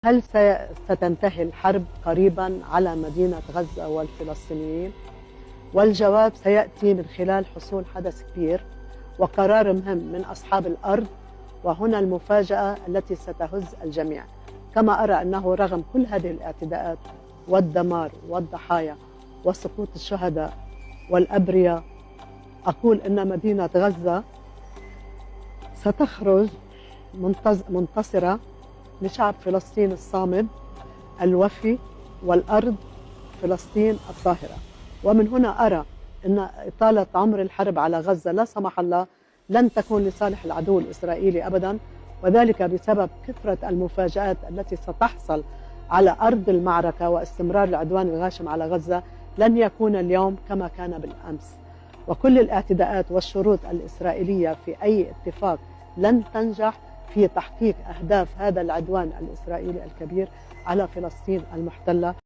هل ستنتهي الحرب قريبا على مدينة غزة والفلسطينيين؟ والجواب سيأتي من خلال حصول حدث كبير وقرار مهم من أصحاب الأرض، وهنا المفاجأة التي ستهز الجميع. كما أرى أنه رغم كل هذه الاعتداءات والدمار والضحايا وسقوط الشهداء والأبرياء، أقول أن مدينة غزة ستخرج منتصرة لشعب فلسطين الصامد الوفي والأرض فلسطين الطاهرة. ومن هنا أرى أن إطالة عمر الحرب على غزة لا سمح الله لن تكون لصالح العدو الإسرائيلي أبدا، وذلك بسبب كثرة المفاجآت التي ستحصل على أرض المعركة، واستمرار العدوان الغاشم على غزة لن يكون اليوم كما كان بالأمس. وكل الاعتداءات والشروط الإسرائيلية في أي اتفاق لن تنجح في تحقيق أهداف هذا العدوان الإسرائيلي الكبير على فلسطين المحتلة.